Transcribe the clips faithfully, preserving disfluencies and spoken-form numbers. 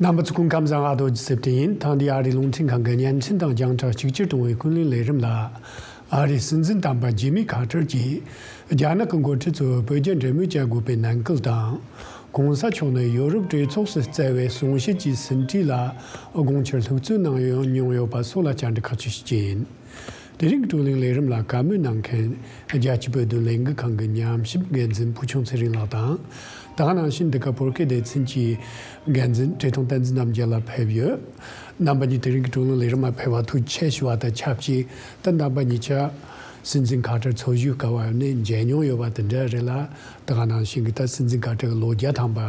རྣམ་པ་ཚོ་སྐུ་ཁམས་བཟང་། ཨ་རྡོ་རྗེ་སེབ་ཏི་ཡིན། ཐེངས་འདིའི་ཨ་རིའི་རླུང་འཕྲིན་ཁང་གི་བརྙན་འཕྲིན་དང་རྒྱང་བསྒྲགས་གཅིག་གྱུར་གཏོང་བའི་ཀུན་གླེང་ལས་རིམ་ལ། ཨ་རིའི་སྲིད་འཛིན་དམ་པ་ཇི་མི་ཁ་ཏར་གྱིས་རྒྱ་ནག་གི་འགོ་ཁྲིད་ཚོས་བོད་རྒྱ་འབྲེལ་མོལ་བྱ་དགོས་པའི་ནན་སྐུལ་དང་། གོང་ས་མཆོག་ནས་ཡོ་རོབ་གྲོས་ཚོགས་སུ་བསྩལ་བའི་གསུང་བཤད་ཀྱི་ཟིན་བྲིས་ལ་དགོངས་འཆར་ལྷུག་བསྩལ་གནང་ཡོད་མྱོང་ཡོད་པ་སོགས་ལ་བཅར་འདྲི་ཁག་ཅིག་ཞུ་རྒྱུ་ཡིན། དེ་རིང་གི་བགྲོ་གླེང་ལས་རིམ་ལ་བཀའ་མོལ་གནང་མཁན་རྒྱལ་སྤྱིའི་བོད་དོན་ལས་འགུལ་ཁང་གི་ཉམས་ཞིབ་འགན་འཛིན་བུ་ཆུང་ཚེ་རིང་ལགས་དང་། ད་ག་ནང་བཞིན་འདི་ག་བོད་སྐད་སྡེ་ཚན་གྱི་འགན་འཛིན་བཀྲས་མཐོང་བསྟན་འཛིན་རྣམ་རྒྱལ་ལགས་ཕེབས་ཡོད། རྣམ་པ་གཉིས་དེ་རིང་གི་བགྲོ་གླེང་ལས་རིམ་ལ་ཕེབས་པར་ཐུགས་རྗེ་ཆེ་ཞུ་བ་དང་ཆབས་ཅིག་ད་རྣམ་པ་གཉིས་ཆ་སྲིད་འཛིན་ཁ་ཏར་འཚོ་བཞུགས་སྐབས་ནས་མཇལ་མྱོང་ཡོད་པ་དེ་འདྲ་རེད་ལ། ད་ག་ནང་བཞིན་གྱི་ད་སྲིད་འཛིན་ཁ་ཏར་གྱི་ལོ་བརྒྱ་ཐམ་པ་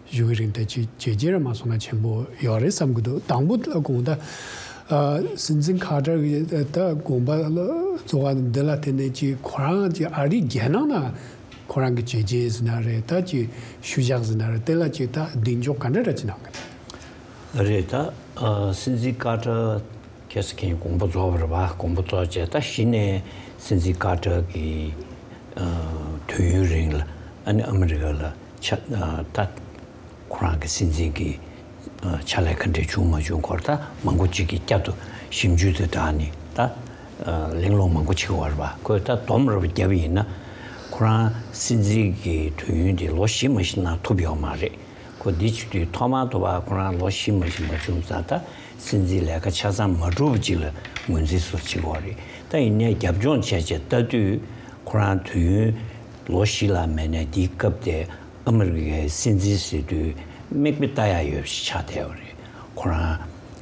བཞུགས་རིང་དེ་ཅིག་ཇེ་ཇེ་ར་མ་སོང་ན་ཆེན་པོ་ཡོད་རེད་བསམ་གྱི་འདུག་དང་པོ་ལ་དགོངས་ད། ཨ། སྲིད་འཛིན་ཁ་ཏར་གྱི་ད་དགོངས་པ་ལ་གཙོ་བོ་འདི་ལ་བརྟེན་ནས་ཅིག་ཁོ་རང་ཅིག་ཨ་རིའི་རྒྱལ་ནང་ན་ཁོ་རང་གི་བྱས་རྗེས་ཟེར་ན་རེད། ད་ཅིག་ཤུལ་བཞག་ཟེར་ན་རེད། དེ་ལ་ཅིག་ད་གདེང་འཇོག་ག་འདྲ་འདྲ་ཅིག་གནང་གི་འདུག་རེད་ད། ཨ། སྲིད་འཛིན་ཁ་ཏར་ཁ་སང་དགོངས་པ་རྫོགས་པ་རེད་པ། དགོངས་པ་རྫོགས་བྱས་ད་གཞི་ནས་སྲིད་འཛིན་ཁ་ཏར་གྱི་ཨ་དུས་ཡུན་རིང་ལ་ཨ་ནི་ཨ་མི་རི་ཀ་ལ་ཆ་ཨ་ད་ཁོ་རང་གི་སྲིད་འཛིན་གྱི་ཨ་ཕྱག་ལས་ག་འདྲ་བྱུང་མ་བྱུང་སྐོར་ད་མང་པོ་ཅིག་གིས་བསྐྱར་དུ་ཞིབ་འཇུག་དང་སྦྲགས་ནས་ད་ཨ་གླེང་སློང་མང་པོ་བྱེད་ཀྱི་ཡོད་རེད་པ། ཁོས་ད་སྡོམ་རེ་བརྒྱབ་པ་ཡིན་ན་ཁོ་རང་སྲིད་འཛིན་གྱི་དུས་ཡུན་དེ་ལོ་བཞི་མ་ཞིག་གནང་ཐུབ་ཡོད་མ་རེད། ཁོ་འདི་བྱེད་དུས་ཐོག་མར་དུ་བ་ཁོ་རང་ལོ་བཞི་མ་ཞིག་མ་བྱུང་ཙང་ད་སྲིད་འཛིན་ལས་ཀ་ཆ་ཚང་མ་གྲུབ་པ་ཅིག་ལ་ངོས་འཛིན་སོགས་བྱེད་དགོས་རེད། ད་ཡིན་ནའི་རྒྱབ་ལྗོངས་བྱས་བྱས་ལྟ་དུས་ཁོ་རང་དུས་ཡུན་ལོ་བཞི་ལ་མེད་ནའི་འདིའི་སྐབས་དེ་ཨ་མི་རི་ཀའི་སྲིད་འཛིན་ཟེར་དུས་མིག་དཔེ་ལྟ་ཡ་ཡོད་ཞིག་ཆགས་བསྡད་ཡོད་རེད། ཁོ་རང་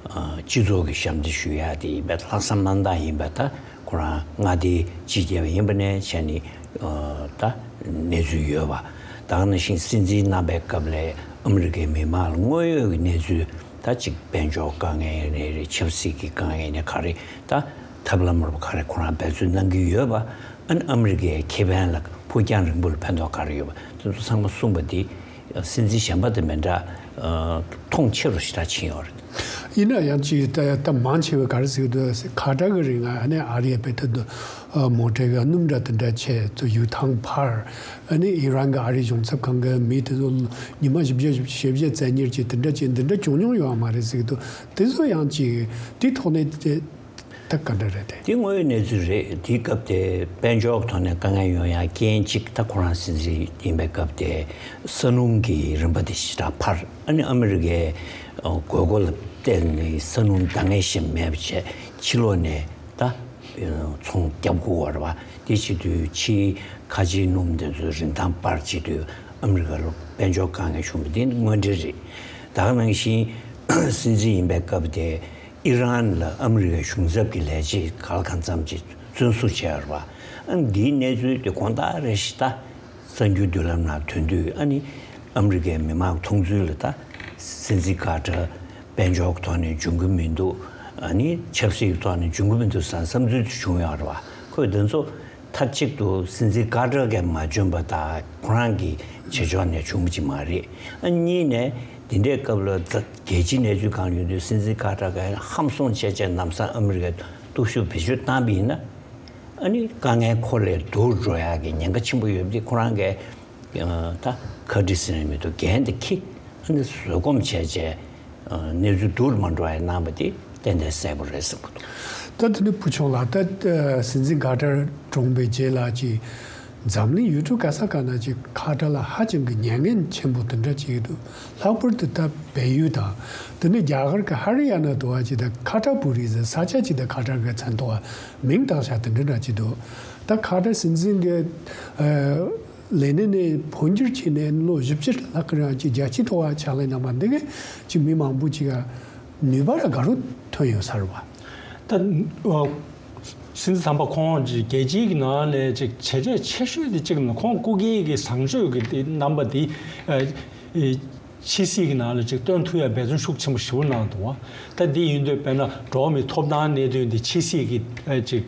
ཨ་སྤྱི་ཚོགས་ཀྱི་ཞབས་འདེགས་ཞུ་ཡ་དེ་ཡིན་པས། ལྷག་བསམ་རྣམ་དག་ཡིན་པས། ད་ཁོ་རང་མངའ་སྡེའི་སྤྱི་ཁྱབ་ཡིན་པ་ནས་བྱས་ནས་ཨ་ད་གནས་ཚུལ་ཡོད་པ། ད་ག་ནང་བཞིན་སྲིད་འཛིན་གནང་པའི་སྐབས་ལ་ཨ་མི་རི་ཀའི་མི་མང་ལ་དངོས་ཡོད་ཀྱི་གནས་ཚུལ་ད་ཅིག་དཔལ་འབྱོར་དཀའ་ངལ་ཡིན་ནའི་རེད། ཆབ་སྲིད་ཀྱི་དཀའ་ངལ་ཡིན་ནའི་ག་རེ། ད་ཐབས་ལམ་རོབ་ག་རེ་ཁོ་རང་འབད་བརྩོན་གནང་གི་ཡོད་པ། ཨ་ནི་ཨ་མི་རི་ཀའི་ཁེ་ཕན་ལ་ཕུགས་རྒྱང་རིང་པོ་ལ་ཕན་ཐོགས་ག་རེ་ཡོད་པ་དེ་ཚོ་ཚང་མ་གསུངས་པ་འདི་སྲིད་འཛིན་གཞན་པ་དང་མི་འདྲ་ཨ་མཐོང་ཆེ་རུ་ཞེ་དྲག་ཕྱིན་ཡོད་རེད། ཡིན་ན་ཡང་ཅིག་ད་ད་མང་ཆེ་བས་ག་རེ་ཟེར་གྱི་འདུག་ཟེར། ཁ་ཏར་གྱི་རིང་ལ་ཨ་ནི་ཨ་རིའི་བེ་ཏི་འདུག་མོ་ཊའི་གི་སྣུམ་འདྲ་དེ་འདྲ་ཆེད་དུ་ཡུལ་ཐང་ཕར། ཨ་ནི་ཨི་རན་གྱི་ཨ་རིའི་གཞུང་ཚབ་ཁང་གི་མི་དེ་ཚོ་ཉི་མ་བཞི་བརྒྱ་བཞི་བརྒྱ་བཙན་ཉར་གྱིས་དེ་འདྲ་ཅིག་འདི་འདྲ་བྱུང་མྱོང་ཡོད་མ་རེད་ཟེར་གྱི་འདུག་དེ་ཚོ་ཡང་ཅིག་དེ་ཐོག་ནས་དེ། ད་ག་འདྲ་རེད་དེ། དེ་དངོས་ཡོད་གནས་ཚུལ་རེད། དེའི་སྐབས་དེ་དཔལ་འབྱོར་གྱི་ཐོག་ནས་དཀའ་ངལ་ཡོང་ཡ་རྐྱེན་གཅིག་ད་ཁོ་རང་སྲིད་འཛིན་ཡིན་པའི་སྐབས་དེ་ས་སྣུམ་གྱི་རིན་པ་དེ་ཞེ་དྲག་འཕར། ཨ་ནི་ཨ་མི་རི་ཀའི་དགོས་མཁོ་ལ་བརྟེན་ནས་ས་སྣུམ་འདང་ངེས་ཤིག་མེད་པ་བྱས་ཕྱི་ལོགས་ནས་ད་ཚོང་རྒྱག་དགོས་པ་རེད་པ། དེ་བྱེད་དུས་ཕྱིའི་ཁ་ཆེའི་སྣུམ་དེ་ཚོའི་རིན་ཐང་འཕར་བྱེད་དུས་ཨ་མི་རི་ཀ་ལ་དཔལ་འབྱོར་དཀའ་ངལ་བྱུང་བ་དེ་དངོས་འབྲེལ་རེད། ད་ག་ནང་བཞིན་སྲིད་འཛིན་ཡིན་པའི་སྐབས་དེ། ཨི་རན་ལ་ཨ་མི་རི་ཀའི་གཞུང་ཚབ་ཀྱི་ལས་བྱེད་གང་ལ་གང་འཚམ་ཅིག་བཙོན་བཟུང་བྱས་ཡོད་རེད་པ། ཨ་ནི་འདིའི་གནས་ཚུལ་དེ་དགོང་དག་རེ་ཞིག་ད་གསར་འགྱུར་མདུན་ལམ་ནང་ཐོན་དུས། ཨ་ནི་ཨ་མི་རི་ཀའི་མི་མང་མཐོང་ཚུལ་ལ་ད་སྲིད་འཛིན་ཁ་ཏར་དཔལ་འབྱོར་གྱི་ཐོག་ནས་འཇོན་གྱི་མི་འདུག་ཨ་ནི་ཆབ་སྲིད་ཀྱི་ཐོག་ནས་འཇོན་གྱི་མི་འདུག་བསམ་བསམ་ཚུལ་དུ་བྱུང་ཡོད་རེད་པ། ཁོས་དེ་ཚོ་མཐའ་གཅིག་ཏུ་སྲིད་འཛིན་ཁ་ཏར་གྱིས་མ་འཇོན་པ་དང་ཁོ་རང་གི་བྱེད་ཕྱོགས་ནས་བྱུང་བ་ཅིག་མ་རེད། ཨ་གཉིས་ནས་འདི་འདྲའི་སྐབས་ལ་རྒྱལ་སྤྱིའི་གནས་ཚུལ་གང་ཡོད་དུས་སྲིད་འཛིན་ཁ་ཏར་གྱིས་ཧམ་སོང་བྱས་བྱས་ལམ་སང་ཨ་མི་རི་ཀའི་སྟོབས་ཤུགས་བེད་སྤྱོད་བཏང་པ་ཡིན་ན། ཨ་ནི་དཀའ་ངལ་ཁོ་ལས་སྡུག་འགྲོ་ཡག་གི་ཉེན་ཁ་ཆེན་པོ་ཡོད་པ་དེ་ཁོ་རང་གིས་ད་ཁ་ཏར་ཟེར་ནས་མི་འདུག་འགན་དེ་འཁྱེར། ཨ་ནི་བཟོད་སྒོམ་བྱས་བྱས། གནས་ཚུལ་སྡུག་མ་འགྲོ་བའི་གནང་བ་དེ་ཏན་ཏན་གསལ་པོ་རེད་བསམ་གྱི་འདུག་ད་དེ་ནས་བུ་ཆུང་ལགས། ད་སྲིད་འཛིན་ཁ་ཏར་གྲོངས་པའི་རྗེས་ལ་ཅིག་འཛམ་གླིང་ཡུལ་གྲུ་ག་ས་ག་ན་ཅིག་ཁ་ཏར་ལ་ཧ་ཅང་གི་མྱ་ངན་ཆེན་པོ་དེ་འདྲ་ཅིག་འདུག་ལྷག་པར་དུ་ད་བལ་ཡུལ་དང་། དེ་ནས་རྒྱ་གར་གྱི་ཧ་རི་ཡ་ན་དུ་བ་ཅིག་ད་ཁ་ཏར་པུ་རི་ཟེར་ས་ཆ་ཅིག་ད་ཁ་ཏར་གྱི་མཚན་ཐོགས་མིང་བཏགས་བཞག་དེ་འདྲ་འདྲ་ཅིག་འདུག་ད་ཁ་ཏར་སྲིད་འཛིན་གྱི་ལས་གནས་ནས་འཕོ་འགྱུར་བྱས་ནས་ལོ་བཞི་བཅུ་ལྷག་གི་རིང་ཅིག་རྒྱལ་སྤྱིའི་ཐོག་ཕྱག་ལས་གནང་བ་འདི་གས་ཅིག་མི་མང་པོ་ཅིག་ག་ནུས་པ་ར་ག་རུ་ཐོན་ཡོད་ས་རེད་བ། ད་ཨ་སྲིད་འཛིན་དམ་པ་ཁོང་ཅིག་རྒྱལ་སྤྱིའི་གི་ནང་ལ་ཅིག་བྱས་རྗེས་ཆེ་ཤོས་དེ་གཅིག་ནི་ཁོང་སྐུ་སྒེར་གྱི་བཟང་སྤྱོད་ཀྱི་དེ་རྣམ་པ་དེ་ཨ་ཨེ་ཕྱི་སྲིད་ཀྱི་ནང་ལ་ཅིག་སྟོན་ཐུབ་ཡ་འབད་བརྩོན་ཤུགས་ཆེན་པོ་ཞེ་པོ་གནང་འདུག་བ། ད་འདི་ཡིན་དུས་དཔེར་ན་འགྲོ་བ་མིའི་ཐོབ་ཐང་གནད་དོན་དེ་ཕྱི་སྲིད་ཀྱི་ཨ་ཅིག་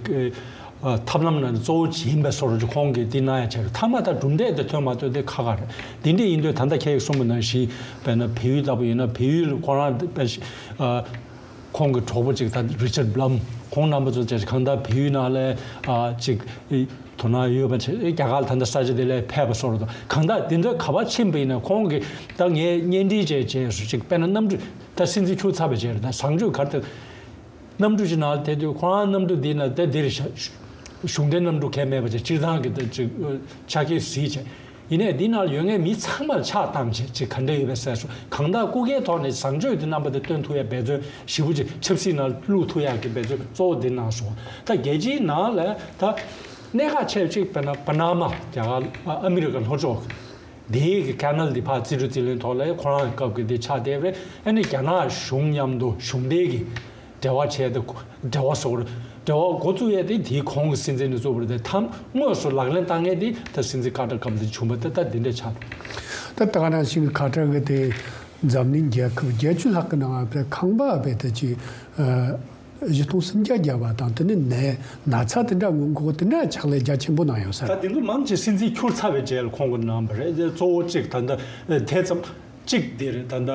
ཨ་ཐབས་ལམ་ནང་ནས་གཙོ་བོ་ཅིག་ཡིན་པའི་བཟོ་འདྲ་ཅིག་ཁོང་གིས་འདི་གནང་ཡ་བྱས། མཐའ་མ་ད་གྲུབ་འབྲས་དེ་ཐོན་མ་ཐོན་དེ་ཁག་ཁག་རེད། འདི་འདྲ་ཡིན་དུས་ད་ལྟ་ཁྱེད་ཀྱིས་གསུངས་པ་ནང་བཞིན་དཔེར་ན་བལ་ཡུལ་ལྟ་བུ་ཡིན་ན་བལ་ཡུལ་ཁོ་རང་དཔེ་ཨ་ཁོང་གི་གྲོགས་པོ་ཅིག་ད་རི་ཅར་བྷ་ལམ་ཁོང་རྣམ་པ་ཚོ་བཅས་གང་ལྟར་བལ་ཡུལ་ནང་ལ་ཨ་ཅིག་དོ་སྣང་ཡོད་པ་བྱས། རྒྱ་གར་ད་ལྟ་ས་ཆ་དེ་ལ་ཕེབས་པ་སོགས་རེད། གང་ལྟར་དེ་འདྲ་ག་པར་ཕྱིན་པ་ཡིན་ན་ཁོང་གིས་ད་ངས་གཉེན་སྒྲིག་བྱས་བྱས་སུ་ཅིག་དཔེར་ན་གནམ་གྲུ་ད་སྲིད་འཛིན་འཁྱུར་ཚར་བའི་རྗེས་ལ་ད་བཟང་སྤྱོད་ག་རེ་ད། གནམ་གྲུ་ཞིག་ནང་ལ་དེ་དུས་ཁོ་རང་གནམ་གྲུ་འདི་ན་དེ་འདིར་ཤ་གཞུང་འབྲེལ་གནམ་གྲུ་གས་མེད་པ་ཅིག་སྤྱིར་བཏང་གི་ད་ཅིག་ཆ་རྐྱེན་གཟིགས་བྱས། ཡིན་ནའི་འདི་ནང་ལ་ཡོད་མཁན་མི་ཚང་མར་ཕྱག་བཏང་བྱས་ཅིག་ག་འདྲ་ཡོད་པའི་གསལ་སོང་། གང་ལྟར་སྐུ་སྒེར་ཐོག་ནས་བཟང་སྤྱོད་ཀྱི་རྣམ་པ་དེ་སྟོན་ཐུབ་ཡ་འབད་བརྩོན་ཞེ་པོ་ཅིག་ཆབ་སྲིད་ནང་བླུག་ཐུབ་ཡ་གི་འབད་བརྩོན་གཙོ་བོ་འདི་གནང་སོང་། ད་རྒྱལ་སྤྱིའི་ནང་ལ་ད་གནད་འགག་ཆེ་བ་ཅིག་དཔེར་ན་པ་ན་མ་རྒྱ་གར་ཨ་མི་རི་ཀ་ལྷོ་ཕྱོགས་འདིའི་གི་ཁེ་ནལ་འདི་ཕར་རྩིས་སྤྲོད་རྩིས་ལེན་ཐོག་ལ་ཁོ་རང་གི་སྐབས་ཀྱི་འདི་ཆགས་བསྡད་པ་རེད། ཨ་ནི་རྒྱ་ནག་གཞུང་མཉམ་དུ་གཞུང་འབྲེལ་གྱི་འབྲེལ་བ་བྱས་ཏེ། འབྲེལ་བ་སོགས་རེད། འབྲེལ་བ་འགོ་བཙུགས་ཡས་དེ་དེའི་གོང་གི་སྲིད་འཛིན་ནས་བཙུགས་པ་རེད་དེ། མཐའ་དངོས་སུ་ལག་ལེན་བསྟར་མཁན་དེ་ད་སྲིད་འཛིན་ཀར་ཏར་སྐབས་དེ་བྱུང་བ་དེ་ད་འདི་འདྲ་ཆགས་འདུག་ད་ད་ག་ནང་བཞིན་ཀར་ཏར་གི་དེ་འཛམ་གླིང་རྒྱལ་ཁབ་བརྒྱད་ཅུ་ལྷག་གི་ནང་ང་ཁང་པ་བས་དེ་ཅིག་ཨ་བཞི་སྟོང་སུམ་བརྒྱ་བརྒྱབ་པ་དང་། དེ་ནས་ནད་ན་ཚ་དེ་འདྲ་སྔོན་འགོག་དེ་འདྲ་ཕྱག་ལས་རྒྱ་ཆེན་པོ་གནང་ཡོད་ས་ད་རེད། དེ་ཚོ་མང་ཆེ་སྲིད་འཛིན་འཁྱུར་ཚར་བའི་རྗེས་ལ་ཁོང་གིས་གནང་བ་རེད། གཙོ་བོ་གཅིག་ད་ལྟ་དེ་ཙམ་གཅིག་དེ་རེད། ད་ལྟ་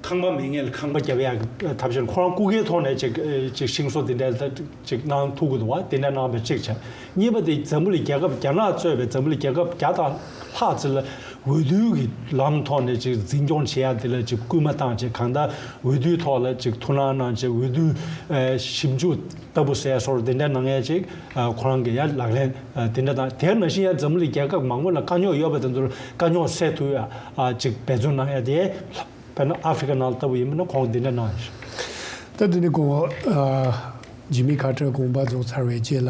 ཁང་པ་མེད་མཁན་ལ་ཁང་པ་རྒྱབ་ཡག་གི་ཐབས་ཤེས། ཁོ་རང་སྐུ་སྒེར་ཐོག་ནས་ཅིག་ཅིག་ཤིང་བཟོ་དེ་འདྲ་ཅིག་གནང་ཐུབ་ཀྱི་འདུག་བ། དེ་འདྲ་གནང་བའི་གཅིག་བྱས། གཉིས་པ་དེ་འཛམ་བུ་གླིང་རྒྱལ་ཁབ། རྒྱ་ནག་གཙོས་པའི་འཛམ་བུ་གླིང་རྒྱལ་ཁབ་བརྒྱ་དང་ལྷག་ཅིག་ལ་འོས་བསྡུའི་གི་ལམ་ཐོག་ནས་ཅིག་འཛིན་སྐྱོང་བྱེད་ཡག་དེ་ལ་ཅིག་སྐུལ་མ་བཏང་བྱས། གང་ལྟར་འོས་བསྡུའི་ཐོག་ལ་ཅིག་ཐུགས་སྣང་གནང་བྱས། འོས་བསྡུ་ཞིབ་འཇུག་ལྟ་བུ་ཟེར་སོགས་དེ་འདྲ་གནང་ཡག་ཅིག་ཁོ་རང་གི་ཡ་ལག་ལེན་དེ་འདྲ་དང་། དེ་ནང་བཞིན་ཡ་འཛམ་བུ་གླིང་རྒྱལ་ཁབ་མང་པོ་ལ་དཀའ་རྙོག་ཡོད་པ་དེ་ཚོར་དཀའ་རྙོག་སེལ་ཐུབ་ཡ་ཅིག་འབད་བརྩོན་གནང་ཡ་དེ། དཔེར་ན་ཨ་ཧྥི་རི་ཀ་ནང་ལ་ལྟ་བུ་ཡིན་པ་ན་ཁོང་འདི་འདྲ་གནང་ཡོད། ད་དེ་ནི་ཁོང་ཨ་ཇི་མི་ཁ་ཏར་དགོངས་པ་རྫོགས་ཚར་བའི་རྗེས་ལ་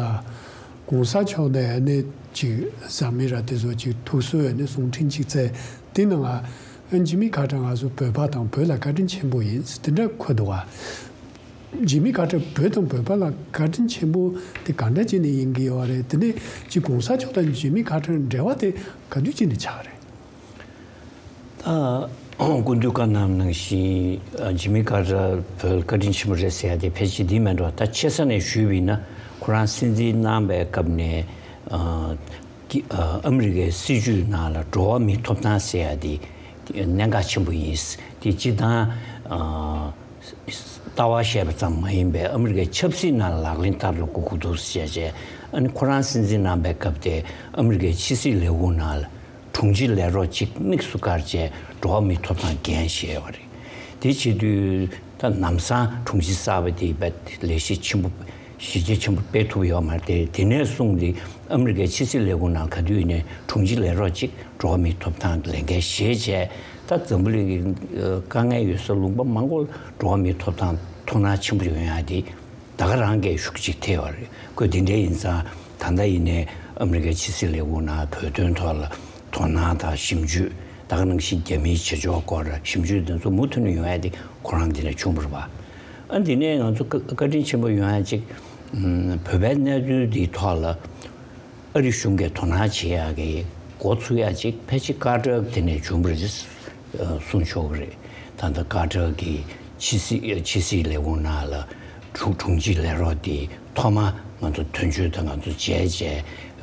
གོང་ས་མཆོག་ནས་ཨ་ནི་ཅིག་བཟའ་མི་ར་དེ་ཚོ་ཅིག་ཐུགས་གསོའི་ཨ་ནི་གསུང་འཕྲིན་ཅིག་བསྩལ། དེ་ནང་ཨ་ཇི་མི་ཁ་ཏར་ང་ཚོ་བོད་པ་དང་བོད་ལ་བཀའ་དྲིན་ཆེན་པོ་ཡིན་དེ་འདྲ་འཁོད་འདུག་བ། ཇི་མི་ཁ་ཏར་བོད་དང་བོད་པ་ལ་བཀའ་དྲིན་ཆེན་པོ་དེ་ག་འདྲ་བྱས་ནས་ཡིན་གྱི་ཡོད་རེད། དེ་ནས་ཅིག་གོང་ས་མཆོག་དང་ཇི་མི་ཁ་ཏར་འབྲེལ་བ་དེ་ག་དུས་བྱས་ནས་ཆགས་རེད། ད་སྐུ་མདུན་བཀའ་གནང་ནང་བཞིན་ཇི་མི་ཀར་ཏར་བོད་བཀའ་དྲིན་ཆེན་པོ་རེད་ཟེར་ཡ་དེ་ཕལ་ཆེར་འདི་མེད་འགྲོ། ད་ཆེ་ས་ནས་ཞུས་པ་ཡིན་ན་ཁོ་རང་སྲིད་འཛིན་གནང་བའི་སྐབས་ནས་ཨ་ཀི་ཨ་ཨ་མི་རི་ཀའི་སྲིད་བྱུས་ནང་ལ་འགྲོ་བ་མིའི་ཐོབ་ཐང་ཟེར་ཡ་དེ་གནད་འགག་ཆེན་པོ་ཡིན། དེ་སྤྱིར་བཏང་ཨ་ལྟ་བ་བཤད་པ་ཙམ་མ་ཡིན་པའི་ཨ་མི་རི་ཀའི་ཆབ་སྲིད་ནང་ལག་ལེན་བསྟར་དགོས་ཀྱི་འདུག་ཟེར་བྱས། ཨ་ནི་ཁོ་རང་སྲིད་འཛིན་གནང་བའི་སྐབས་དེ་ཨ་མི་རི་ཀའི་ཕྱི་སྲིད་ལས་ཁུངས་ནང་ལ་དྲུང་ཆེ་ལས་རོགས་གཅིག་དམིགས་སུ་བཀར་བྱས་འགྲོ་བ་མིའི་ཐོབ་ཐང་འགན་བཞེས་པ་རེད། དེ་བྱེད་དུས་ད་ལམ་སང་དྲུང་ཆེ་གསར་པ་དེ་བས་ལས་གཞི་ཆེན་པོ་གཞི་རྒྱ་ཆེན་པོ་སྤེལ་ཐུབ་ཡོད་མ་རེད་དེ། དེ་ནས་བཟུང་སྟེ་ཨ་མི་རི་ཀའི་ཕྱི་སྲིད་ལས་ཁུངས་ནང་ག་དུས་ཡིན་ནའི་དྲུང་ཆེ་ལས་རོགས་གཅིག་འགྲོ་བ་མིའི་ཐོབ་ཐང་གི་ལས་འགན་བཞེས་བྱས། ད་འཛམ་བུ་གླིང་གི་དཀའ་ངལ་ཡོད་ས་ལུང་པ་མང་པོ་ལ་འགྲོ་བ་མིའི་ཐོབ་ཐང་དོ་སྣང་ཆེན་པོ་ཡོང་ཡ་དེ། ད་ག་རང་གིས་ཤུགས་ཅིག་ཐེབས་པ་རེད། ཁོས་འདི་འདྲའི་ཡིན་ཙང་ད་ལྟ་ཡིན་ནའི་ཨ་མི་རི་ཀའི་ཕྱི་སྲིད་ལས་ཁུངས་ནང་བོད་དོན་ཐོག་ལ་དོ་སྣང་དང་ཞིབ་འཇུག་ད་ག་ནང་བཞིན་རྒྱ་མིའི་བྱེད་ཕྱོགས་སྐོར་ཞིབ་འཇུག་དེ་ཚོ་མུ་མཐུད་ནས་ཡོང་ཡ་དེ་ཁོ་རང་འདི་ནས་བྱུང་བ་རེད་པ། ཨ་འདི་ནས་ང་ཚོ་བཀའ་བཀའ་དྲིན་ཆེན་པོ་ཡོང་ཡ་ཅིག་ཨམ་བོད་པའི་གནས་ཚུལ་འདིའི་ཐོག་ལ་ཨ་རི་གཞུང་གིས་དོ་སྣང་བྱེད་ཡ་གི་འགོ་ཚུགས་ཡ་ཅིག་ཕལ་ཆེར་ཀར་ཏར་དེ་ནས་བྱུང་བ་རེད། གསུང་ཆོག་གི་རེད། ད་ལྟ་ཀར་ཏར་གྱི་ཕྱི་སྲིད་ཕྱི་སྲིད་ལས་ཁུངས་ནང་ལ་དྲུང་དྲུང་ཆེ་ལས་རོགས་དེ་ཐོག་མ་ང་ཚོ་དོན་གཅོད་དང་ང་ཚོ་མཇལ་བྱས་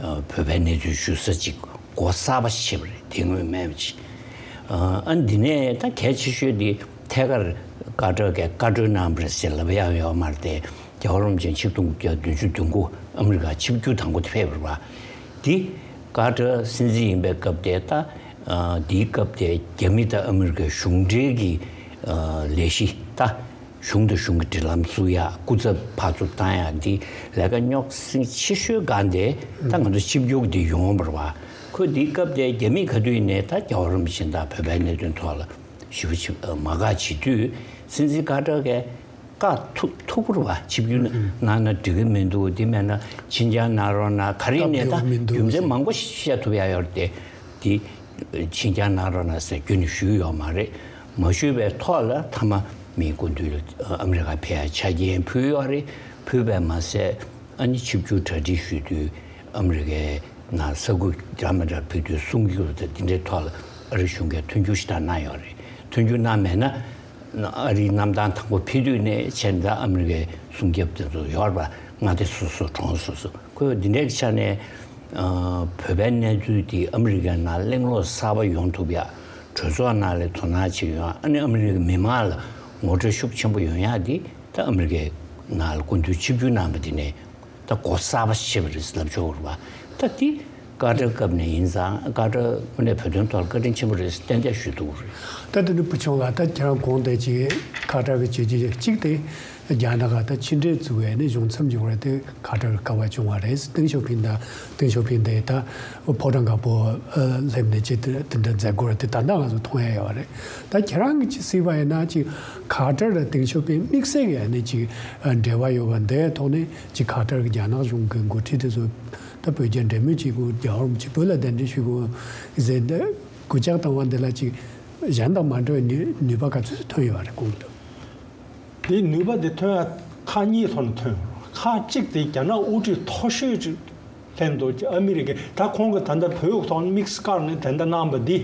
བོད་པའི་གནས་ཚུལ་ཞུ་ས་ཅིག་སྒོ་གསར་པ་ཞིག་ཕྱེ་བ་རེད། དེ་སྔོན་མེད་པ་ཅིག་ཨ་འདི་ནས་ད་གལ་ཆེ་ཤོས་དེ་ཐད་ཀར་ཀར་ཏར་གྱིས་བཀའ་འཁྲོལ་གནང་བ་རེད་ཟེར་ལབ་ཡག་ཡོད་མ་རེད་དེ། རྒྱལ་བ་རིན་པོ་ཆེ་ཆིག་སྟོང་དགུ་བརྒྱ་བདུན་ཅུ་དོན་དགུ་ཨ་མི་རི་ཀར་ཆིབས་བསྒྱུར་དང་པོ་དེ་ཕེབས་པ་རེད་པ། དེ་ཀར་ཏར་སྲིད་འཛིན་ཡིན་པའི་སྐབས་དེ་ད་ཨ་དེའི་སྐབས་དེ་རྒྱ་མི་དང་ཨ་མི་རི་ཀའི་གཞུང་འབྲེལ་གྱི་ཨ་ལས་གཞི་ད་གཞུང་དང་གཞུང་གི་འབྲེལ་ལམ་བཙུགས་ཡག་སྐུ་ཚབ་ཕར་ཚུར་བཏང་ཡག་འདི་ལས་ཀ་རྙོག་ཟིང་ཆེ་ཤོས་སྒང་དེ་ད་ང་ཚོ་ཆིབས་བསྒྱུར་འདི་ཡོང་བ་རེད་པ། ཁོས་དེའི་སྐབས་དེ་རྒྱ་མིས་ག་དུས་ཡིན་ནའི་ད་རྒྱལ་བ་རིན་པོ་ཆེ་དང་བོད་པའི་གནད་དོན་ཐོག་ལ་ཞེ་པོ་ཅིག་མ་དགའ་བྱེད་དུས་སྲིད་འཛིན་ཀར་ཏར་གྱིས་བཀག་ཐུབ་ཐུབ་པ་རེད་པ། ཆིབས་བསྒྱུར་གནང་ན་འགྲིག་གི་མི་འདུག་འདི་མེད་ན་ཕྱིར་འགྱངས་གནང་རོགས་གནང་། ག་རེ་ཡིན་ནའི་ད་རྒྱུ་མཚན་མང་པོ་བཤད་ཐུབ་ཡག་ཡོད་རེད་དེ། འདི་ཕྱིར་འགྱངས་གནང་རོགས་གནང་ཟེར་ཁྱོན་ནས་ཞུས་ཡོད་མ་རེད། མ་ཞུས་པའི་ཐོག་ལ་མཐའ་མ་མིའི་སྐུ་མདུན་ལ་ཨ་མི་རི་ཀ་ཕེབས་ཡག་ཆ་རྐྱེན་ཕུལ་ཡོད་རེད། ཕུལ་བས་མ་ཟད་ཨ་ནི་ཆིབས་བསྒྱུར་གྲ་སྒྲིག་ཞུ་དུས་ཨ་མི་རི་ཀའི་ནང་ས་ཁུལ་འདྲ་མི་འདྲ་ཕེབས་དུས་གསུང་སྒྱུར་དང་འདི་འདྲའི་ཐོག་ལ་ཨ་རི་གཞུང་གིས་མཐུན་འགྱུར་ཞེ་དྲག་གནང་ཡོད་རེད། མཐུན་འགྱུར་གནང་མེད་ན། ཨ་རིའི་གནམ་ཐང་དང་པོ་ཕེབས་དུས་ནས་བྱས་ན་ད་ཨ་མི་རི་ཀའི་སྲུང་སྐྱོབ་དེ་ཚོ་ཡོད་རེད་པ། མངའ་སྡེ་སོ་སོ་གྲོང་སོ་སོ། ཁོས་འདི་འདྲའི་ཆ་ནས་ཨ་བོད་པའི་གནས་ཚུལ་དེ་ཨ་མི་རི་ཀའི་ནང་གླེང་སློང་གསར་པ་ཡོང་ཐུབ་ཡག་གྲོས་ཚོགས་ནང་ལ་དོ་སྣང་བྱེད་ཡོང་ཡག་ཨ་ནི་ཨ་མི་རི་ཀའི་མི་མང་ལ་ངོ་སྤྲོད་ཤུགས་ཆེན་པོ་ཡོང་ཡག་དེ་ད་ཨ་མི་རི་ཀའི་ནང་ལ་སྐུ་མདུན་ཆིབས་བསྒྱུར་གནང་བ་དེ་ནས་ ད་གོ་གསར་པ་ཞིག་བྱས་པ་རེད་ལབ་ཆོག་རེད་པ། ད་དེ་ཀ་ཏར་སྐབས་ནས་ཡིན་ཙང་ཀ་ཏར་དངོས་གནས་བོད་དོན་ཐོག་ལ་བཀའ་དྲིན་ཆེན་པོ་རེད་ཏན་ཏན་ཞུ་ཐུབ་ཀྱི་རེད། ད་དེ་ནི་བུ་ཆུང་ལགས། ད་ཁྱེད་རང་གོང་དེ་ཅིག་ཀ་ཏར་གྱི་བྱས་རྗེས་གཅིག་དེ་རྒྱ་ནག་ག་ད་ཕྱི་འབྲེལ་བཙུགས་པའི་ནི་གཞུང་མཚམས་འཇོག་རེད། དེ་ཀ་ཏར་ག་བ་བྱུང་བ་རེད། ཏེང་ཞའོ་ཕིང་དང་ཏེང་ཞའོ་ཕིང་དེ་ད་ཕོ་བྲང་དཀར་པོ་སླེབས་ནས་ཅིག་དེ་འདྲ་མཛད་སྒོ་རེད། དེ་ད་ལྟ་ང་ཚོ་མཐོང་ཡ་ཡོད་རེད། ད་ཁྱེད་རང་གིས་ཅིག་གཟིགས་པ་ཡིན་ན་ཅིག་ཀ་ཏར་དང་ཏེང་ཞའོ་ཕིང་དམིགས་བསལ་གྱི་ནི་ཅིག་འབྲེལ་བ་ཡོད་པ་འདིའི་ཐོག་ནས་ཅིག་ཀ་ཏར་གྱི་རྒྱ་ནག་གཞུང་གི་འགོ་ཁྲིད་དེ་ཚོ་ད་བོད་རྒྱ་འབྲེལ་མོལ་བྱེད་དགོས། རྒྱལ་བ་རིན་པོ་ཆེ་བོད་ལ་གདན་འདྲེན་ཞུ་དགོས་ཟེར་འདི་གུས་ཕྱག་བཏང་བ་འདི་ལ་ཅིག་གཞན་དང་མ་འདྲ་བའི་ནུས་ནུས་པ་ག་ཚོད་ཐོན་ཡོད་རེད་གོང་དུ། དེ་ནུས་པ་དེ་ཐོན་ཡ་ཁག་གཉིས་ཐོག་ནས་ཐོན་ཡོད་རེད། ཁག་གཅིག་དེ་རྒྱ་ནག་དབུ་ཁྲིད་མཐོ་ཤོས་ཅིག་ལྷན་དུ་ཨ་མི་རི་ཀའི་ད་ཁོང་གི་ད་ལྟ་བོད་ཐོག་དམིགས་བཀར་ནས་དེ་འདྲ་གནང་བ་འདི་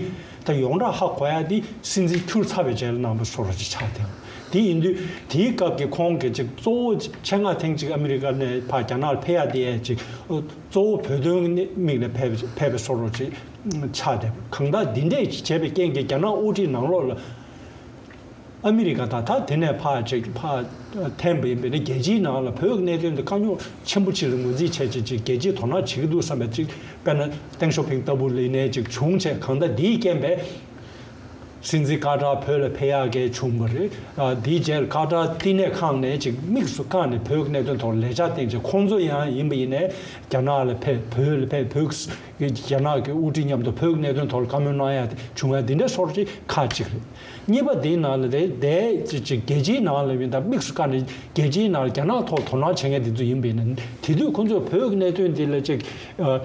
ད་ཡོངས་གྲགས་ཧ་གོ་ཡ་འདི་སྲིད་འཛིན་འཁྱུར་ཚར་བའི་རྗེས་ལ་གནང་བ་བཟོ་འདྲ་ཅིག་ཆགས་བསྡད་ཡོད། དེ་ཡིན་དུས་དེའི་སྐབས་ཀྱི་ཁོང་གི་ཅིག་གཙོ་བོ་ཆེད་མངགས་ཐེངས་གཅིག་ཨ་མི་རི་ཀ་ནས་ཕར་རྒྱ་ནག་ལ་ཕེབས་ཡ་དེ་ཡ་ཅིག་གཙོ་བོ་བོད་དོན་དམིགས་ནས་ཕེབས་ཕེབས་པའི་བཟོ་འདྲ་ཅིག་ཆགས་བསྡད་པ། གང་ལྟར་འདི་འདྲས་བྱས་པའི་རྐྱེན་གྱིས་རྒྱ་ནག་དབུ་ཁྲིད་ནང་ལོགས་ལ་ཨ་མི་རི་ཀ་དང་ད་དེ་ནས་ཕར་ཅིག་ཕར་འཐེན་པ་ཡིན་པས་ན་རྒྱལ་སྤྱིའི་ནང་ལ་བོད་ཀྱི་གནད་དོན་དེ་དཀའ་རྙོག་ཆེན་པོ་ཅིག་ལ་ངོས་འཛིན་བྱས་བྱས་ཅིག་རྒྱལ་སྤྱིའི་དོ་སྣང་བྱེད་ཀྱི་འདུག་བསམ་པའི་ཅིག་དཔེར་ན་ཏེང་ཞའོ་ཕིང་ལྟ་བུ་ལ་ཡིན་ནའི་ཅིག་བྱུང་བྱས། གང་ལྟར་འདིའི་རྐྱེན་པས་སྲིད་འཛིན་ཀ་ཏར་བོད་ལ་ཕེབས་ཡག་གི་བྱུང་བ་རེད། ཨ་དེའི་རྗེས་ལ་ཀ་ཏར་བསྟི་གནས་ཁང་ནས་ཅིག་དམིགས་སུ་བཀར་ནས་བོད་ཀྱི་གནད་དོན་ཐོག་ལས་འཆར་བཏིང་བྱས། ཁོང་ཚོ་ཡང་ཡིན་པ་ཡིན་ནའི་རྒྱ་ནག་ལ་ཕེབས། བོད་ལ་ཕེབས། བོད་ཀྱི་རྒྱ་ནག་གི་དབུ་ཁྲིད་མཉམ་དུ་བོད་ཀྱི་གནད་དོན་ཐོག་ལ་བཀའ་མོལ་གནང་ཡ་དེ་བྱུང་ཡ་འདི་འདྲའི་བཟོ་འདྲ་ཅིག་ཁག་གཅིག་རེད། གཉིས་པ་དེའི་ནང་ལ་དེ་དེ་ཅིག་ཅིག་རྒྱལ་སྤྱིའི་ནང་ལ་ཡིན་ད་དམིགས་སུ་བཀར་ནས་རྒྱལ་སྤྱིའི་ནང་ལ་རྒྱ་ནག་ཐོག་དོ་སྣང་བྱེད་མཁན་དེ་ཚོ་ཡིན་པས་ན། དེ་དུས་ཁོང་ཚོས་བོད་ཀྱི་གནད་དོན་འདི་ལ་ཅིག་ཨ་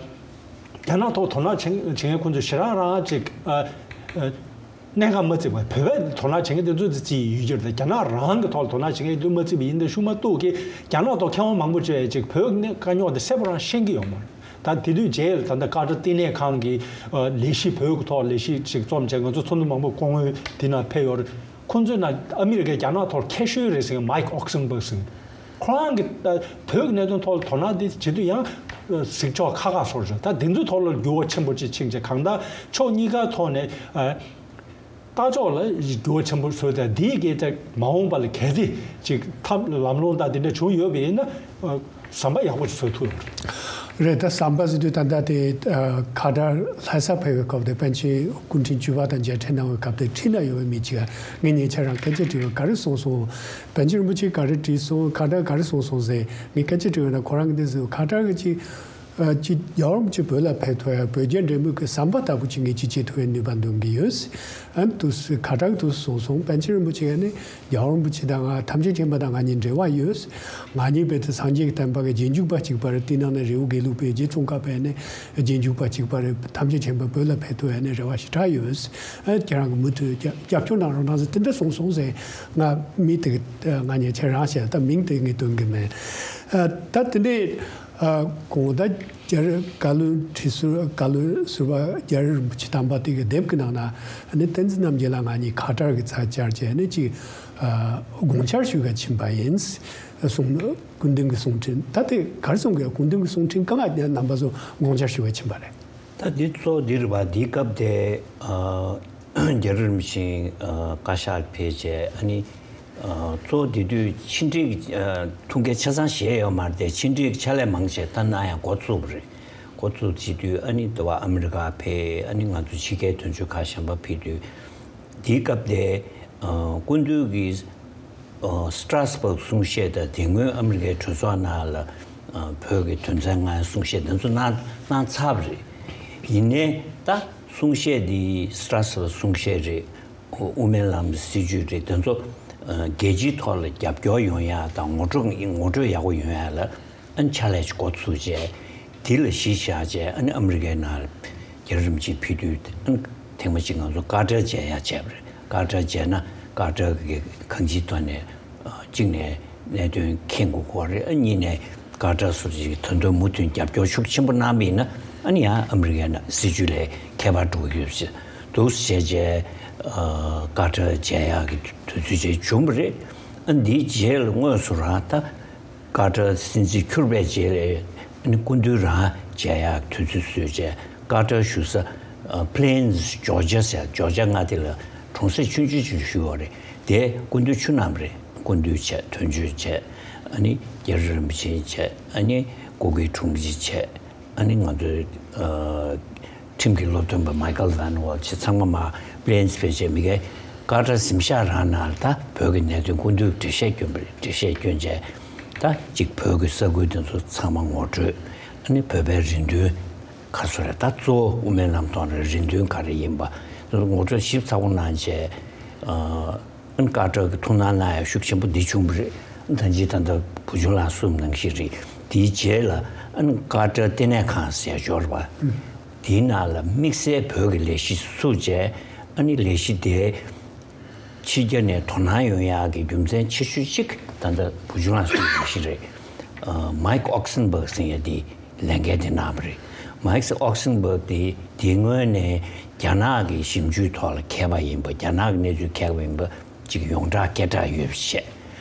རྒྱ་ནག་ཐོག་དོ་སྣང་བྱེད་བྱེད་མཁན་ཁོང་ཚོས་ཞེ་དྲག་རང་ཅིག་ཨ་ཨ་གནད་འགག་མ་བརྩིས་པ། བོད་པས་དོ་སྣང་བྱེད་མཁན་དེ་ཚོ་དེ་བརྩིས་ཡོད་ཀྱི་རེད། རྒྱ་ནག་རང་གི་ཐོག་ལ་དོ་སྣང་བྱེད་མཁན་དེ་ཚོ་མ་བརྩིས་པ་ཡིན་ད་ཤུགས་མ་གཏོགས་ཀྱི་རྒྱ་ནག་ཐོག་མཁས་དབང་མང་པོ་བཅས་ཅིག་བོད་ཀྱི་དཀའ་རྙོག་དེ་གསལ་པོ་རང་ཤེས་ཀྱི་ཡོད་མ་རེད། ད་དེ་དུས་རྗེས་ལ་ད་ལྟ་ཀ་ཏར་བསྟི་གནས་ཁང་གི་ལས་གཞི་བོད་ཀྱི་ཐོག་ལས་གཞི་ཅིག་རྩོམ་བྱས། ང་ཚོ་ཚོགས་འདུ་མང་པོ་སྐུ་ངོ་དེ་ནང་ཕེབས་ཡོད་རེད། ཁོང་ཚོའི་ནང་ཨ་མི་རི་ཀའི་རྒྱ་ནག་ཐོག་མཁས་ཤོས་རེད་ཟེར་མཁན་མའིག་ཨོག་སན་བྷག་ཟེར་མཁན། ཁོ་རང་གི་ད་བོད་ཀྱི་གནད་དོན་ཐོག་ལ་དོ་སྣང་དེ་བྱེད་དུས་ཡང་གཟིགས་ཕྱོགས་ཁག་ཁག་བཟོ་རེད། ད་དེ་ཚོའི་ཐོག་ལ་འགྱུར་བ་ཆེན་པོ་ཅིག་ཕྱིན་བྱས། གང་ལྟར་ཕྱོགས་གཉིས་ཀའི་ཐོག་ནས་ཨ། ལྟ་ཕྱོགས་ལ་འགྱུར་བ་ཆེན་པོ་བཟོས་ཏེ། འདིའི་གི་ད་མ་འོངས་པ་ལ་གལ་སྲིད་ཅིག་ཐབས་ལམ་ལྷོང་དང་དེ་འདྲ་བྱུང་ཡོད་པ་ཡིན་ན། ཨ་ཟམ་པ་ཡག་པོ་ཞིག་བཟོ་ཐུབ་ཡོད་རེད། རེད། ད་ཟམ་པ་ཟེར་དུས་ད་ལྟ་དེ་ཨ་ཁ་བྲལ་ལྷ་ས་ཕེབས་པའི་སྐབས་དེ་པཎ་ཆེན་སྐུ་ཕྲེང་བཅུ་པ་དང་མཇལ་འཕྲད་གནང་བའི་སྐབས་དེ་ཁྲིད་ན་ཡོད་པའི་མི་གཅིག་ག་ངས་ཉེ་ཆར་རང་སྐད་ཆ་དྲིས་པ་ག་རེ་གསུངས་སོང་། པཎ་ཆེན་རིན་པོ་ཆེ་ག་རེ་བྲིས་སོང་། ཁ་བྲལ་ག་རེ་གསུངས་སོང་ཟེར་ངས་སྐད་ཆ་དྲིས་པ་ན། ཁོ་རང་གིས་འདི་ཟེར། ཁ་བྲལ་གྱི་ཅིག་ཨ་ཅིག་རྒྱལ་བ་རིན་པོ་ཆེ་བོད་ལ་ཕེབས་ཐུབ་ཡ་བོད་རྒྱ་འབྲེལ་མོལ་གྱི་ཟམ་པ་ལྟ་བུ་ཅིག་ངས་ཅིག་བྱེད་ཐུབ་ཡའི་ནུས་པ་འདོན་གྱི་ཡོད། ཨ་ནི་དུ་ཁ་བྲལ་དུ་སོང་སོང་། པཎ་ཆེན་རིན་པོ་ཆེ་ནི་རྒྱལ་བ་རིན་པོ་ཆེ་དང་ང་ཐམས་ཅད་མཁྱེན་པ་དང་ང་གཉིས་འབྲེལ་བ་ཡོད། ང་གཉིས་བོད་དུ་སངས་རྒྱས་ཀྱི་བསྟན་པ་གི་རྗེས་འཇུག་པ་གཅིག་པ་རེད། དེ་ནང་ནས་རི་བོ་དགེ་ལུགས་པའི་རྗེ་ཙོང་ཁ་པ་ནི་རྗེས་འཇུག་པ་གཅིག་པ་རེད། ཐམས་ཅད་མཁྱེན་པ་བོད་ལ་ཕེབས་ཐུབ་ཡ་ནི་རེ་བ་ཞེ་དྲག་ཡོད། ཨ་ཁྱེད་རང་གི་མུ་མཐུད་རྒྱབ་སྐྱོར་གནང་རོགས་གནང་ཟེར་དེ་འདྲ་གསུངས་སོང་ཟེར་ང་མི་དེ་གི་ང་ཉེ་ཆར་རང་བཤད། ད་མིང་དེ་ངས་འདོན་གི་མེད། ཨ་ད་དེ་འདྲའི། ཨ་གོང་ད་རྒྱལ་བཀའ་བློན་ཁྲི་ཟུར་བཀའ་བློན་ཟུར་པ་རྒྱ་རི་རིན་པོ་ཆེ་དམ་པ་དེ་གི་དེབ་ཀྱི་ནང་ན་ནི་བསྟན་འཛིན་རྣམ་རྒྱལ་ལགས་ང་གཉིས་ཁ་བྲལ་གྱི་ཚར་བཅར་བྱས་ནས་ཅིག་ཨ་དགོངས་འཆར་ཞུ་ག་ཕྱིན་པ་ཡིན་གསུངས། སྐུ་མདུན་གྱི་གསུང་འཕྲིན་ད་དེ་ག་རེ་གསུང་གི། སྐུ་མདུན་གྱི་གསུང་འཕྲིན་གང་ལ་རྣམ་པ་ཚོ་དགོངས་འཆར་ཞུ་ག་ཕྱིན་པ་རེད། ད་འདི་གཙོ་འདི་རེད་པ། འདིའི་སྐབས་དེ་ཨ། རྒྱལ་རིམ་བཞིན་ཨ་བཀའ་ཤག་ཕེབས་བྱས། ཨ་ནི་ཨ་གཙོ་བོ་དེ་དུས་ཕྱི་འབྲེལ་གྱི་ཨ་ཐུགས་འགན་ཆ་ཚང་བཞེས་ཡོད་མ་རེད་དེ། ཕྱི་འབྲེལ་གྱི་ཕྱག་ལས་མང་ཆེ་ད་གནང་ཡང་འགོ་བཙུགས་པ་རེད། འགོ་བཙུགས་བྱེད་དུས་ཨ་ནི་དུ་བ་ཨ་མི་རི་ཀ་ཕེབས། ཨ་ནི་ང་ཚོ་ཕྱི་རྒྱལ་དོན་གཅོད་ཁག་གཞན་པ་ཕེབས་དུས། དེའི་སྐབས་དེ་ཨ་སྐུ་མདུན་གྱིས་ཨ་སི་ཊ་ར་སི་བྷག་གསུང་བཤད་དང་། དེ་སྔོན་ཨ་མི་རི་ཀའི་གྲོས་ཚོགས་ནང་ལ་ཨ་བོད་ཀྱི་དོན་ཚན་ལྔའི་གསུང་བཤད་དེ་ཚོ་གནང་གནང་ཚར་བ་རེད། ཡིན་ནའི་ད་གསུང་བཤད་འདི་སི་ཊ་ར་སི་བྷག་གསུང་བཤད་རེད། དབུ་མའི་ལམ་སྲིད་བྱུས་རེད། དེ་ཚོ་ཨ་རྒྱལ་སྤྱིའི་ཐོག་ལ་རྒྱབ་སྐྱོར་ཡོང་ཡ་དང་ངོ་སྤྲོད་ངོ་སྤྲོད་ཡག་པོ་ཡོང་ཡ་ལ་ཨ་ནི་ཕྱག་ལས་ཅིག་འགོ་ཚུགས་བྱས། དེ་ལ་གཞི་བཞག་བྱས་ཨ་ནི་ཨ་མི་རི་ཀའི་ནང་རྒྱལ་རིམ་གྱིས་ཕེབས་དུས་ཨ་ནི་ཐེངས་མ་གཅིག་ང་ཚོ་ཀ་ཏར་མཇལ་ཡ་བྱས་པ་རེད། ཀ་ཏར་མཇལ་ན་ཀ་ཏར་གྱི་གང་ཅིའི་ཐོག་ནས་ཨ་གཅིག་ནས་གནད་དོན་མཁྱེན་དགོས་ཀྱི་རེད། ཨ་གཉིས་ནས་ཀ་ཏར་སོགས་ཀྱིས་ད་དུང་མུ་མཐུད་རྒྱབ་སྐྱོར་ཤུགས་ཆེན་པོ་གནང་བ་ཡིན་ན་ཨ་ནི་ཡང་ཨ་མི་རི་ཀའི་ནང་སྲིད་བྱུས་ལས་ཁྱད་པར་འགྲོ་གི་ཡོད་ཟེར། འདུག་སེ་བྱས་བྱས་ཨ་ཀ་ཏར་མཇལ་ཡག་གི་དུས་ཚོད་ཅིག་བྱུང་བ་རེད། ཨ་འདིའི་རྗེས་ལ་དངོས་སུ་རང་ད་ཀ་ཏར་སྲིད་འཛིན་འཁྱུར་བའི་རྗེས་ལ་ཨ་ནི་སྐུ་མདུན་རང་མཇལ་ཡག་དུས་ཚོད་བཟོས་བྱས། ཀ་ཏར་བཞུགས་ས་ཨ་པི་ལེན་སི་ཇོར་ཇ་ཟེར། ཇོར་ཇ་མངའ་སྡེ་ལ་གྲོང་གསེབ་ཆུང་ཆུང་ཅིག་བཞུགས་ཡོད་རེད། དེ་སྐུ་མདུན་ཆུ་བསྣམས་རེད། སྐུ་མདུན་བྱས། དོན་གཅོད་བྱས། ཨ་ནི་རྒྱལ་རིན་པོ་ཆེ་བྱས། ཨ་ནི་ སྐུ་སྒེར་དྲུང་ཆེ་བྱས། ཨ་ནི་ང་ཚོའི་ཨ་ཁྲིམས་ཀྱི་སློབ་སྟོན་པ་Michael Van Walt བྱས། ཚང་མ་མར་Plains་ཕེབས་བྱས། མི་སྒེར་ཀ་ཏར་གཟིམ་ཤག་རང་ནང་ལ་ད་བོད་ཀྱི་གནད་དོན་སྐུ་མདུན་འགྲེལ་བཤད་སྐྱོན་པ་རེད། འགྲེལ་བཤད་སྐྱོན་བྱས། ད་ཅིག་བོད་ཀྱི་ས་ཁུལ་དེ་ཚོ་ཚང་མ་ངོ་སྤྲོད། ཨ་ནི་བོད་པའི་རེ་འདུན་ག་ཚོད་རེད། ད་གཙོ་བོ་དབུ་མའི་ལམ་ཐོག་ནས་རེ་འདུན་ག་རེ་ཡིན་པ་ངོ་སྤྲོད་ཞིབ་ཚགས་པོ་གནང་བྱས། ཨ། ཨ་ནི་ཀ་ཏར་གྱི་ཐུགས་སྣང་གནང་ཡ་ཤུགས་ཆེན་པོ་འདི་བྱུང་བ་རེད། ད་ཅི་ད་ལྟ་བུ་ཆུང་ལགས་གསུངས་ནང་བཞིན་རེད། དེའི་རྗེས་ལ་ཨ་ནི་ཀ་ཏར་ལྟེ་གནས་ཁང་ཟེར་ཡ་འབྱོར་བ། དེའི་ནང་ལ་དམིགས་བསལ་བོད་ཀྱི་ལས་གཞི་ཚུགས་བྱས། ཨ་ནི་ལས་གཞི་དེ་ཕྱི་རྒྱལ་ནས་དོ་སྣང་ཡོང་ཡག་གི་རྒྱུ་མཚན་ཆེ་ཤོས་གཅིག་ད་ལྟ་བུ་ཆུང་ལགས་གསུངས་ནང་བཞིན་རེད། ཨ། Mike Oxenberg ཟེར་ཡ་དེ་ལས་འགན་དེ་གནང་བ་རེད། Mike Oxenberg་དེ་དེའི་སྔོན་ནས་རྒྱ་ནག་གི་ཞིབ་འཇུག་ཐོག་ལ་མཁས་པ་ཡིན་པ། རྒྱ་ནག་གི་གནས་ཚུལ་མཁས་པ་ཡིན་པ་ཅིག་ཡོངས་གྲགས་སྐད་གྲགས་ཡོད་པ་བྱས།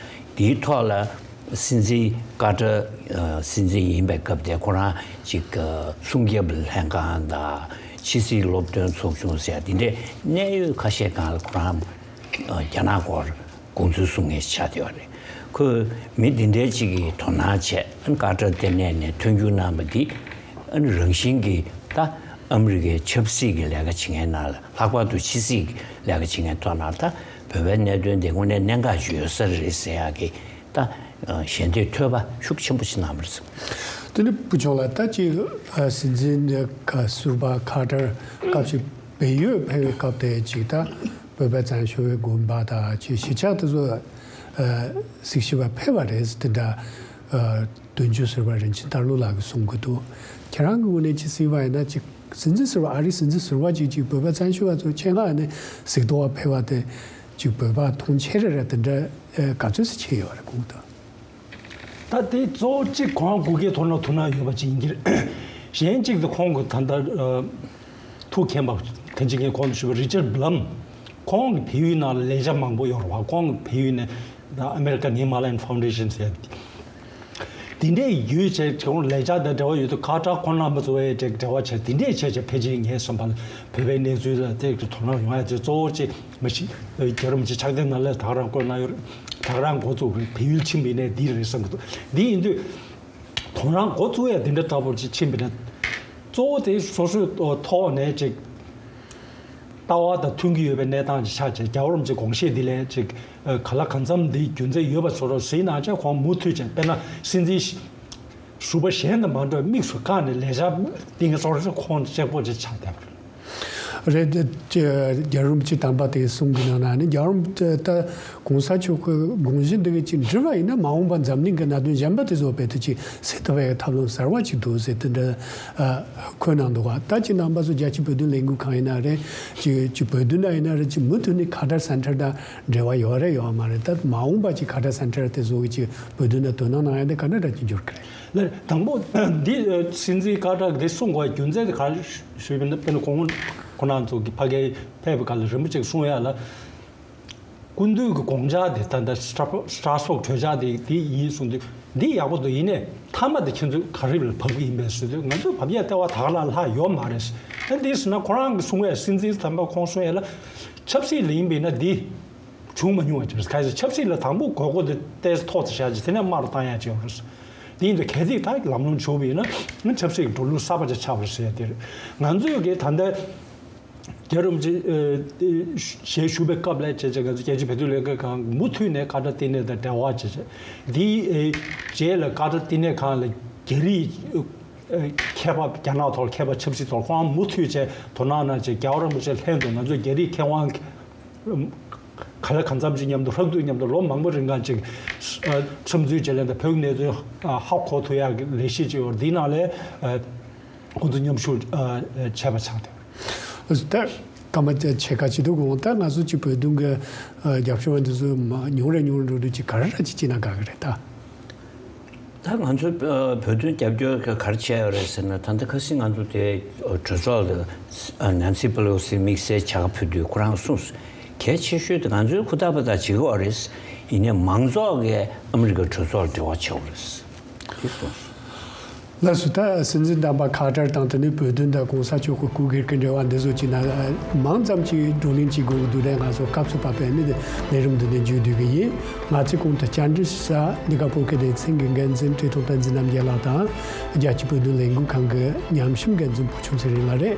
དེའི་ཐོག་ལ་སྲིད་འཛིན་ཀ་ཏར་ཨ་སྲིད་འཛིན་ཡིན་པའི་སྐབས་དེ་ཁོ་རང་ཅིག་ཨ་སྲུང་སྐྱོབ་ལྷན་ཁང་དང་ཕྱི་སྲིད་སློབ་སྟོན་ཚོགས་ཆུང་ཟེར་དེ་འདྲའི་གནད་ཡོད་ཁ་ཤས་སྒང་ལ་ཁོ་རང་ཨ་རྒྱ་ནག་སྐོར་དགོངས་ཚུལ་གསུང་མཁན་ཆགས་བསྡད་པ་རེད། ཁོས་མི་འདི་འདྲའི་ཅིག་གིས་དོ་སྣང་བྱས། ཨ་ནི་ཀ་ཏར་ལྟེ་གནས་ནས་མཐུན་འགྱུར་གནང་བ་འདི་ཨ་ནི་རང་བཞིན་གྱིས་ད་ཨ་མི་རི་ཀའི་ཆབ་སྲིད་ཀྱི་ལས་ཀ་བྱེད་མཁན་ནང་ལ། ལྷག་པར་དུ་ཕྱི་སྲིད་ཀྱི་ལས་ཀ་བྱེད་མཁན་ཐོག་ནང་ད་བོད་པའི་གནད་དོན་འདི་དངོས་གནས་གནད་འགག་ཅིག་ཡོད་ས་རེད་ཟེར་ཡག་གི་ད་ཞལ་འདེབས་ཐོས་པ་ཤུགས་ཆེན་པོ་ཞིག་གནང་བ་རེད་ཟེར། དེ་ནི་བུ་ཆུང་ལགས། ད་ཅིག་ཨ་སྲིད་འཛིན་ཁ་ཟུར་པ་ཁ་ཏར་སྐབས་ཤིག་བལ་ཡུལ་ཕེབས་པའི་སྐབས་དེ་ཅིག་ད་བོད་པ་བཙན་བྱོལ་བའི་དགོན་པ་དང་ཅིག་གཞིས་ཆགས་དེ་ཚོ་ཨ་གཟིགས་ཞིབ་པ་ཕེབས་པ་རེད། དེ་འདྲ་ཨ་དོན་གཅོད་ཟུར་པ་རིན་ཆེན་དར་ལོ་ལགས་ཀྱིས་གསུང་གི་འདུག་ཁྱེད་རང་གི་ངོས་ནས་ཅིག་གཟིགས་པ་ཡིན་ན། ཅིག་སྲིད་འཛིན་ཟུར་པ། ཨ་རིའི་སྲིད་འཛིན་ཟུར་པ་ཅིག་ཅིག་བོད་པ་བཙན་བྱོལ་བ་ཚོ་ཆེད་མངགས་ནས་གཟིགས་རྟོག་པ་ཕེབས་པ་དེ་ཅིག་བོད་པ་མཐོང་ཆེན་རེ་རེ་དེ་འདྲ་ཨ་ག་ཚོད་ཙམ་བྱས་ཡོད་རེད་དགོངས་དོན། ད་དེ་གཙོ་བོ་གཅིག་ཁོང་སྐུ་སྒེར་ཐོག་ནས་ཐུགས་སྣང་ཡོད་པ་ཅིག་ཡིན་གྱི་རེད། གཞན་གཅིག་ཏུ་ཁོང་གི་ད་ལྟ་ཨ་ཐུགས་མཁྱེན་པ་གང་ཅི་མཁན་གོང་དུ་ཞུས་པ་རི་ཅར་བྷི་ལམ། ཁོང་གི་བལ་ཡུལ་ནང་ལ་ལས་བྱ་མང་པོ་ཡོད་རེད་བ། ཁོང་གི་བལ་ཡུལ་ནས་ད་American Himalayan Foundation ཟེར་དེ་འདྲས་ཡོད་བྱས། ཁོང་ལས་བྱ་དང་འབྲེལ་བ་ཡོད་དུས་ཁ་ཏར་ཁོང་རྣམ་པ་ཚོ་བའི་འབྲེལ་བ་བྱས། དེ་འདྲས་བྱས་བྱས་ཕལ་ཆེར་ངའི་བསམ་པ་ལ་བོད་པའི་གནས་ཚུལ་ལ་དེ་དོ་སྣང་ཡོང་ཡ་དེ་གཙོ་བོ་གཅིག་མ་གཞི་རྒྱལ་བ་རིན་པོ་ཆེ་ཕྱག་དེབ་ནང་ལ་ད་ག་རང་བཀོད་གནང་ཡོད་རེད། ད་ག་རང་འགོ་བཙུགས་རེད། བལ་ཡུལ་ཕྱིན་པ་ཡིན་ནའི་འདི་རེད་བསམ་གྱི་འདུག་འདི་ཡིན་དུས་དོ་སྣང་འགོ་བཙུགས་ཡ་འདི་འདྲ་ལྟ་བུར་ཅིག་ཕྱིན་པ་ཡིན་ན། གཙོ་བོ་དེ་སོ་སོའི་ཐོག་ནས་ཅིག་ལྟ་བ་དང་མཐུན་གྱི་ཡོད་པའི་གནས་སྟངས་ཅིག་ཆགས་བྱས། རྒྱལ་བ་རིན་པོ་ཆེའི་དགོངས་བཞེད་འདི་ལས་ཅིག་ག་ལ་གང་འཚམ་འདི་རྒྱུ་མཚན་ཡོད་པ་བཟོ་འདྲ་གཟིགས་གནང་བྱས། ཁོང་མུ་མཐུད་བྱས། དཔེར་ན་སྲིད་འཛིན་ཟུར་པ་གཞན་དང་མ་འདྲ་བའི་དམིགས་སུ་བཀར་ནས་ལས་བྱ་འདི་ངས་གཙོ་བོ་ཁོང་གཅིག་པོ་ཅིག་ཆགས་བསྡད་པ་རེད། རེད། དེ་རྒྱལ་བ་རིན་པོ་ཆེ་དམ་པ་དེའི་གསུང་གི་ནང་ན་ནི། རྒྱལ་བ་རིན་པོ་ཆེ་ད་གོང་ས་མཆོག་གི་དགོངས་གཞི་འདི་གི་ཅིག་འགྲུབ་པ་ཡིན་ན། མ་འོངས་པ་འཛམ་གླིང་གི་གནད་དོན་གཞན་པ་དེ་ཚོ་རྦད་དེ་ཅིག་སེལ་ཐུབ་པའི་ཐབས་ལམ་གསར་པ་ཅིག་འདུག་ཟེར་དེ་འདྲ་ཨ་འཁོད་གནང་འདུག་ག་ད་ཅིག་རྣམ་པ་ཚོ་རྒྱལ་སྤྱིའི་བོད་དོན་ལས་འགུལ་ཁང་ཡིན་ན་རེད། ཅིག་ཅིག་བོད་དོན་ན་ཡིན་ན་རེད། ཅིག་མུ་མཐུད་ནས་ཁ་ཏར་སེན་ཊར་དང་འབྲེལ་བ་ཡོད་རེད་ཡོད་མ་རེད། ད་མ་འོངས་པ་ཅིག་ཁ་ཏར་སེན་ཊར་དེ་ཚོ་གི་ཅིག་བོད་དོན་ན་དོ་སྣང་གནང་ཡ་དེ་ག་འདྲ་འདྲ་ཅིག་འགྱུར་གི་རེད། ལགས། དང་པོ་འདི་ཨ་སྲིད་འཛིན་ཀ་ཏར་འདི་གསུང་དགོས་རྒྱུ་མཚན་དེ་ག་རེ་ཞུས་པ་ཡིན་ན། དཔེར་ན་ཁོང་ཁོང་རྣམ་ཚོ་གི་ཕ་གིར་ཕེབས་པའི་སྐབས་ལ་རིན་པོ་ཆེས་གསུང་ཡ་ལ། སྐུ་མདུན་གྱི་དགོངས་འཆར་དེ་ད་ལྟ་སི་ཊར་སི་ཊར་སི་བྷག་གྲོས་འཆར་དེ་འདི་ཡིན་གསུངས་དུས། འདི་ཡག་པོ་འདུག་ཡིན་ནའི་མཐའ་མ་དེ་ཁྱེད་ཚོས་ག་རེ་ལ་བབས་ཀྱི་ཡིན་པས་ཟེར་དུས། ང་ཚོས་བབས་ཡ་ལྟེ་བ་ད་ག་ལ་ལྷག་ཡོད་མ་རེད། ཨ་འདི་ཟེར་ན་ཁོ་རང་གིས་གསུང་བའི་སྲིད་འཛིན་དམ་པ་ཁོང་གསུང་ཡ་ལ་ཆབ་སྲིད་ལ་ཡིན་པས་ན་འདི་བྱུང་མ་མྱོང་བ་ཅིག་རེད། ག་རེ་ཟེར་ཆབ་སྲིད་ལ་དང་པོ་དགོས་མཁོ་དེ་ཏོག་ཙམ་ཐོག་ཏུ་བཞག་ཅིག་དེ་ནས་དམའ་རུ་བཏང་ཡ་ཅིག་ཡོད་རེད། དེ་ཡིན་དུས་གལ་སྲིད་ད་ལམ་ལྷོང་བྱུང་བ་ཡིན་ན་ཆབ་སྲིད་ཀྱི་འགྲོ་ལུགས་གསར་པ་ཅིག་ཆགས་པ་རེད་ཟེར་ཡ་དེ་རེད། ང་ཚོས་གི་ད་ལྟ་རྒྱལ་བ་རིན་པོ་ཆེ་ཨ་ཞལ་བཞུགས་པའི་སྐབས་ལ་བྱས་བྱས་ང་ཚོ་རྒྱལ་སྤྱིའི་བོད་དོན་ལས་འགུལ་ཁང་མུ་མཐུད་ནས་ཀ་ཏར་ལྟེ་གནས་དང་འབྲེལ་བ་བྱས་བྱས། འདིའི་ཨེ་རྗེས་ལ་ཀ་ཏར་ལྟེ་གནས་ཁང་ལ་རྒྱ་རིགས་ཨེ་མཁས་པ། རྒྱ་ནག་ཐོག་མཁས་པ། ཆབ་སྲིད་ཐོག་ཁོང་མུ་མཐུད་བྱས་དོ་སྣང་གནང་བྱས། རྒྱལ་བ་རིན་པོ་ཆེ་ལྷན་དུ་ང་ཚོ་རྒྱ་རིགས་མཁས་དབང་ག་ལ་གང་འཚམ་ཅིག་མཉམ་དུ། ལྷག་ཏུ་མཉམ་དུ་ལོ་མང་པོ་རིང་གང་ཅིག་ཨ་འཚམས་གཟིགས་བྱས་ལ་ད་བོད་ཀྱི་གནས་ཚུལ་ཨ་ཧ་གོ་ཐུབ་ཡག་གི་ལས་གཞི་ཅིག་ཡོད་རེད། འདིའི་ནང་ལ་ཨ་ཁོང་ཚོ་མཉམ་ཞུགས་ཨ་བྱས་པ་ཆགས་ཏེ། ད་སྐར་མ་ཕྱེད་ཀ་ཅིག་འདུག་གོང་ད་ང་ཚོ་ཅིག་བོད་དོན་གྱི་ཨ་རྒྱབ་སྐྱོར་བ་འདི་ཚོ་མ་ཉུང་རེ་ཉུང་རེ་འགྲོ་དུས་ཅིག་ག་རེ་ར་ཅིག་བྱེད་ན་དགའ་གི་རེད་ད། ད་ང་ཚོ་ཨ་བོད་དོན་རྒྱབ་སྐྱོར་ག་ག་རེ་བྱས་ཡོད་རེད་ཟེར་ན། ད་ལྟ་ཁ་སང་ང་ཚོ་དེ་ཨ་གྲོས་ཚོགས་ལ་ཨ་ནན་སི་པེ་ལོ་སི་དམིགས་བསལ་བྱ་དགའ་ཕུལ་དུས་ཁོ་རང་གསུངས། གལ་ཆེ་ཤོས་དེ་ང་ཚོའི་ཧུར་ཐག་པ་ད་བྱེད་ཀྱི་ཡོད་རེད། ཡིན་ནའི་མང་ཚོགས་ཀྱིས་ཨ་མི་རི་ཀའི་གྲོས་ཚོགས་ལ་འབྲེལ་བ་བྱེད་དགོས་རེད། དེ་གསུངས་སོང་། ལགས་སོ། ད་སྲིད་འཛིན་དམ་པ་ཁ་བྲལ་དང་དེ་ནས་བོད་དོན་དང་གོང་ས་མཆོག་གི་སྐུ་སྒེར་གྱི་འབྲེལ་བ་འདི་ཚོ་བྱས་ན་མང་ཙམ་གྱིས་བགྲོ་གླེང་བྱེད་དགོས་ཀྱི་འདུག་རེད། ང་ཚོ་སྐབས་སུ་བབས་པའི་ནི་ལས་རིམ་འདི་ནས་མཇུག་བསྡུ་གི་ཡིན། ང་ཚོས་གོང་དུ་བཅར་འདྲི་ཞུ་ས་འདི་ག་བོད་སྐད་སྡེ་ཚན་གྱི་འགན་འཛིན་བཀྲས་མཐོང་བསྟན་འཛིན་རྣམ་རྒྱལ་ལགས་དང་། རྒྱལ་སྤྱིའི་བོད་དོན་ལས་འགུལ་ཁང་གི་ཉམས་ཞིབ་འགན་འཛིན་ཕུར་ཆུང་ཚེ་རིང་ལགས་རེད།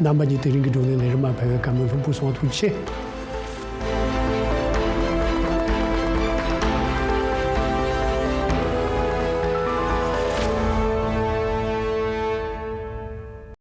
རྣམ་པ་གཉིས་དེ་རིང་གི་བགྲོ་གླེང་ལས་རིམ་མ་ཕེབས་པའི་བཀའ་མོལ་ལྷུག་པོ་གསུང་བ་ཐུགས་རྗེ་ཆེ།